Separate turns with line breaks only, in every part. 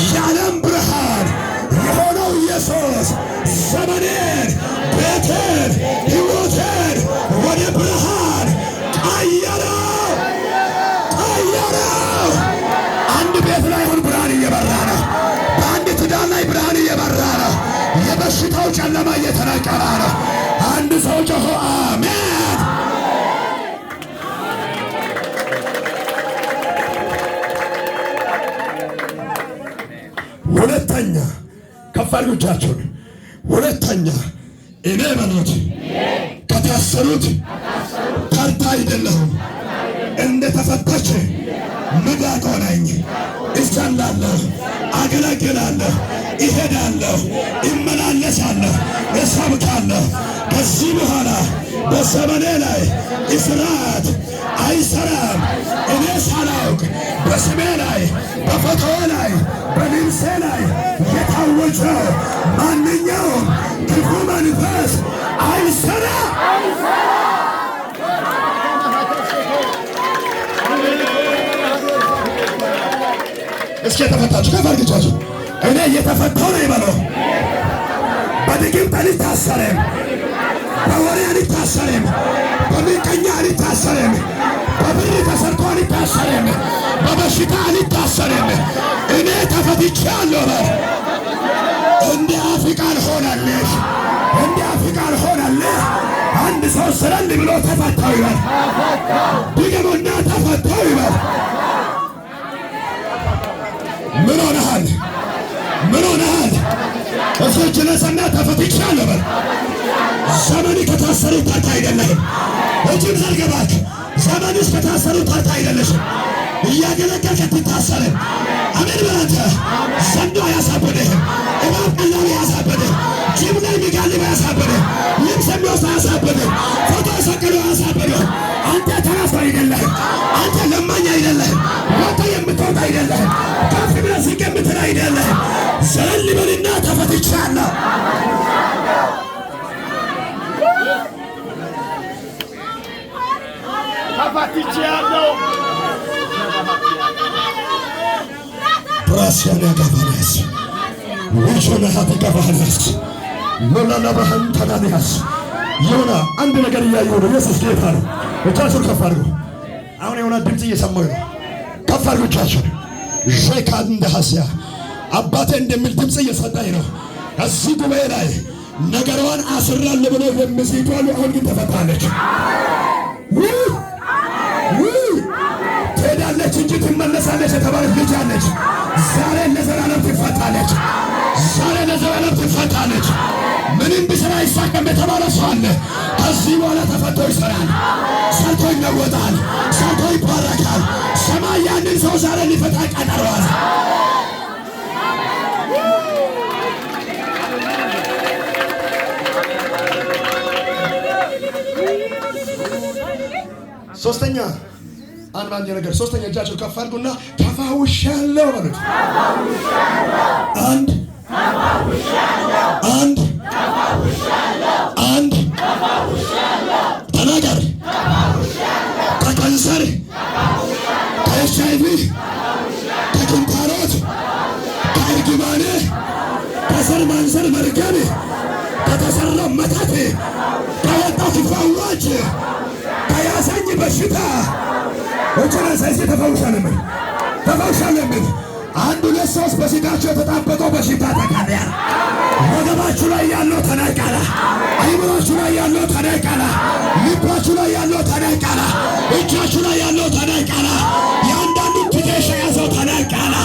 የዓለም ብርሃን የሆነው ኢየሱስ ዘመኔን፣ ቤቴን፣ ሕይወቴን ወደ ብርሃን ቀየረው፣ ቀየረው። አንድ ቤት ላይ አሁን ብርሃን እየበራ ነው። በአንድ ትዳር ላይ ብርሃን እየበራ ነው። የበሽታው ጨለማ እየተነቀለ ነው። አንድ ሰው ጮሆ አሜን። ሁለተኛ ከፍ አድርጉ እጃችሁን። ሁለተኛ እኔ በሉት ከታሰሩት ተርታ አይደለሁም፣ እንደ ተፈታች ሚዳቋ ነኝ። እዘላለሁ፣ አገለግላለሁ፣ እሄዳለሁ፣ እመላለሳለሁ፣ እሰብካለሁ። ከዚህ በኋላ በዘመኔ ላይ እስራት አይሰራም። እኔ ሳላውቅ በስሜ ላይ፣ በፎቶዬ ላይ፣ በልብሴ ላይ የታወጀው ማንኛውም ክፉ መንፈስ አይሰራም። እስኪ የተፈታችሁ ከፍ አድርጋችሁ እኔ እየተፈታሁ ነው ይበለው። በድግምት አልታሰርም፣ በወሬ አልታሰርም፣ በምቀኛ አልታሰርም፣ በብር ተሰርቶ አልታሰርም፣ በበሽታ አልታሰርም። እኔ ተፈትቻለሁ። በል እንደ አፍ ቃል ሆነልሽ፣ እንደ አፍ ቃል ሆነልህ። አንድ ሰው ስለል ብሎ ተፈታው ይበል። ድገሙና ተፈታው ይበል። ምን ሆነሃል? ምን ሆነሃል? እጆች ነሰና ተፈትቻለሁ በል። ዘመን ከታሰሩ ተርታ አይደለህም። እጅን ዘርግባት። ዘመንሽ ከታሰሩ ተርታ አይደለሽም። እያገለገልክ አትታሰርም። አሜን በል አንተ። ዘንዶ አያሳብድህም። እባብ ቀላሉ አያሳብድህ። ጅብ ላይ የሚጋልብ አያሳብድህ። ልብስ የሚወስድ አያሳብድህ። ፎቶ የሰቀሉ አያሳብድህ። አንተ ተራ ሰው አይደለህም። አንተ ለማኝ አይደለህም። ወጥተህ የምትወጣ አይደለህም። ከፍ ብለህ ዝቅ የምትል አይደለህም። ዘለል በልና ተፈትቻለሁ።
ተፈትቻለሁ።
ብራሲያን ያጋባናስ ወሾናሃት ይገባናስ ሎላላባህን ተናንያስ የሆነ አንድ ነገር እያየሁ ነው። ኢየሱስ ጌታ ነው። እጃችሁን ከፍ አድርጉ። አሁን የሆነ ድምፅ እየሰማሁ ነው። ከፍ አድርጉ እጃችሁን። ሼካን እንደሐሲያ አባቴ እንደሚል ድምፅ እየሰጠኝ ነው። እዚህ ጉባኤ ላይ ነገሯን አስራለሁ ብሎ የሚዝቱ አሉ። አሁን ግን ተፈታለች። ውይ ውይ ትሄዳለች እንጂ ትመለሳለች የተባለች ልጅ አለች። ዛሬ ለዘላለም ትፈታለች። ዛሬ ለዘላለም ትፈታለች። ምንም ቢሰራ አይሳካም የተባለ ሰው አለ። ከዚህ በኋላ ተፈቶ ይሰራል። ሰርቶ ይለወጣል። ሰርቶ ይባረካል። ሰማይ ያንን ሰው ዛሬ ሊፈታ ቀጠሯል። ሶስተኛ አንድ አንድ ነገር ሶስተኛ እጃቸው ከፍ አድርጉና ተፈውሻለሁ በሉት። አንድ አንድ አንድ ተናገር። ከካንሰር፣ ከኤች አይ ቪ፣ ከኪንታሮት፣ ከእርግማን፣ ከዘር ማንዘር መርገም፣ ከተሰራው መተት፣ ከወጣው ክፉ አዋጅ፣ ከያዘኝ በሽታ እጅን አንሳ። እስኪ ተፈውሻለሁ የሚል ተፈውሻለሁ የሚል አንድ ሁለት ሶስት። በስጋቸው የተጣበቀው በሽታ ተቀየረ። ወገባችሁ ላይ ያለው ተነቀለ። አይምሯችሁ ላይ ያለው ተነቀለ። ልባችሁ ላይ ያለው ተነቀለ። እጃችሁ ላይ ያለው ተነቀለ። የአንዳንዱ ትከሻ ያዘው ተነቀለ።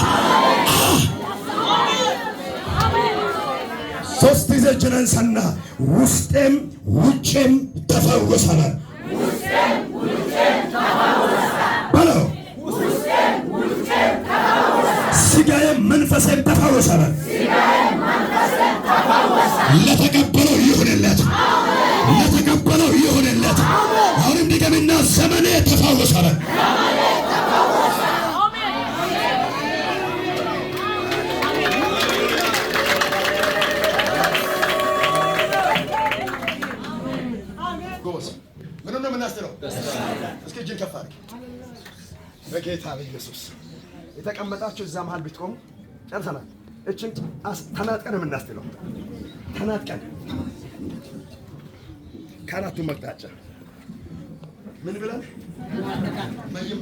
ሶስት ጊዜ እጅን አንሳና ውስጤም ውጭም ተፈወሰናል በለው። ስጋዬም መንፈሴም ተፈወሰናል። ለተቀበለው ይሁንለት፣ ለተቀበለው ይሁንለት። አሁንም ድገምና ዘመኔ ተፈወሰናል። ጎበዝ፣ ምኑን ነው የምናስጥለው? እስኪ እጅን ከፍ አድርግ። በጌታ በኢየሱስ የተቀመጣችሁ እዛ መሃል ብትቆሙ ጨርሰናል። እችን ተናጥቀን የምናስጥለው ተናጥቀን ከአራቱ አቅጣጫ ምን ብለን መይም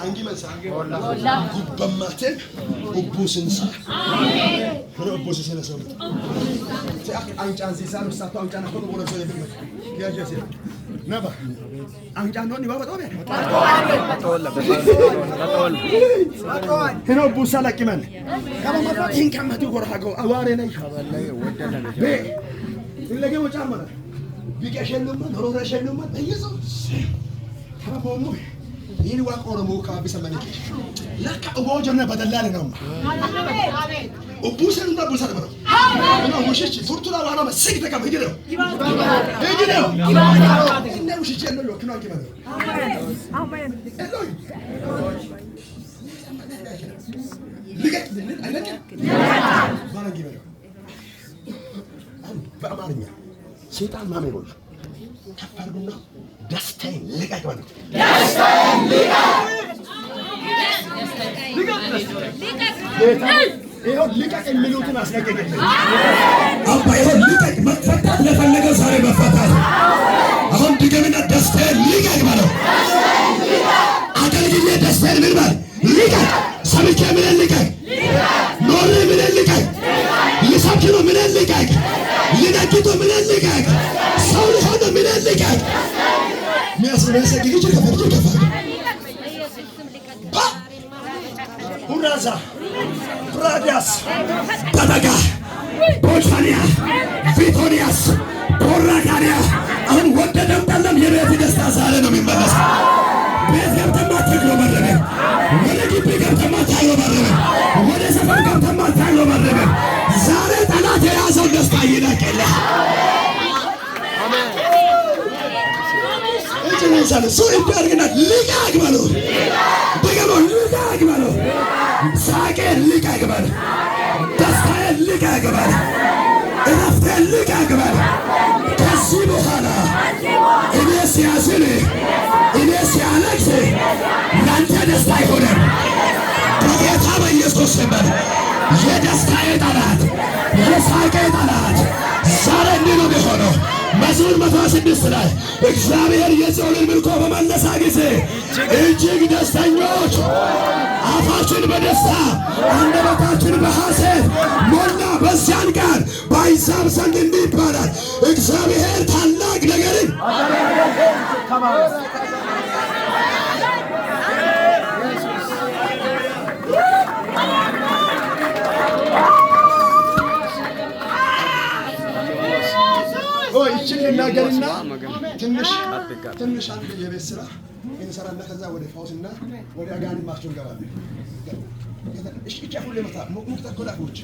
አንጊ መንሳ ጉበማቴ ኡቡስንሳ ሆነ ኡቡስ ሰነሰው አንጫን ሲሳን ሳቶ አንጫን አኮ ወረ ሰው የለም ያጀሰ ነባ አንጫን ነው ኒባ በጣም ሄኖ ቡሳ ለቂመን ከማማፋ ይንከመቱ ጎራጎ አዋሬ ነይ ቤ ለገ ወጫመረ ቢቀሸሉማ ኖሮረሸሉማ ኢየሱስ ተረቦሙ ይህን ዋቅ ኦሮሞ ካቢሰ መኒኬ ለካ ኦቦ ጀነ በደላለ ነው ኡቡሰን እንዳ ቡሳ ነው ነው ውሽች ቱርቱላ ዋና መስግ ተቀም ሂጅ ነው ሂጅ ነው እንደ ውሽች ያለው ሎክኖ አንኪ ማለት
አሜን።
ኤሎይ ልቀቅ ብንል አይለቅም። ባረንጊ በለው አሁን በአማርኛ ሴጣን ማሜሮች ከፍ አድርጉና ደስታዬን ልቀቅ በሉት። ጌታ ይኸው ልቀቅ የሚሉትን አስለቀቀልኝ። አባ ይኸው ልቀቅ። መፈታት ለፈለገው ዛሬ መፈታት። አሁን ድገምና ደስታዬን ልቀቅ በለው። አገልግዬ ደስታዬን ምን በል ልቀቅ። ሰብኬ ምን ልቀቅ። ኖሬ ምን ልቀቅ። ልሰብክ ነው ምን ልቀቅ። ልነግድ ነው ምን ልቀቅ። ሰው ልሆን ነው ምን ልቀቅ። ሚያስመሰግግ እጅ ከፍ እጅ ከፍ ሁራዛ ብራዲያስ ተጠጋ ቦቻንያ ቪቶኒያስ ቦራካንያ አሁን ወደደም ጠላም የቤት ደስታ ዛሬ ነው የሚመለስ። ቤት ገብተማ ታግሎ መረበ። ወደ ግቢ ገብተማ ታግሎ መረበ። ወደ ሰፈር ገብተማ ታግሎ መረበ። ዛሬ ጠላት የያዘውን ደስታ ይለቅልህ። እጅ ነንሳለ ሰው እንዲያርግና ልቀቅ በሉ። ድገሙ፣ ልቀቅ በሉ። ሳቄን ልቀቅ በሉ። ደስታዬን ልቀቅ በሉ። እረፍቴን ልቀቅ በሉ። ከዚህ በኋላ እኔ ሲያዝን እኔ ሲያለቅስ ለአንተ ደስታ አይሆንም። በጌታ በኢየሱስ ስም የደስታዬ ጠላት የሳቄ ጠላት ዛሬ እንዲህ ነው የሚሆነው። መዝሙር 106 ላይ እግዚአብሔር የጽዮንን ምርኮ በመለሰ ጊዜ እጅግ ደስተኞች፣ አፋችን በደስታ አንደበታችን በሐሴት ሞላ። በዚያን ቀን በአሕዛብ ዘንድ እንዲህ ይባላል፣ እግዚአብሔር ታላቅ ነገርን ይችን ልናገርና ትንሽ ትንሽ አንድ የቤት ስራ እንሰራና ከዛ ወደ ፈውስና ወደ አጋንንት ማስጮህ እንገባለን። እሺ እጫ ሁሌ መታ ሙክታ ኮላፎች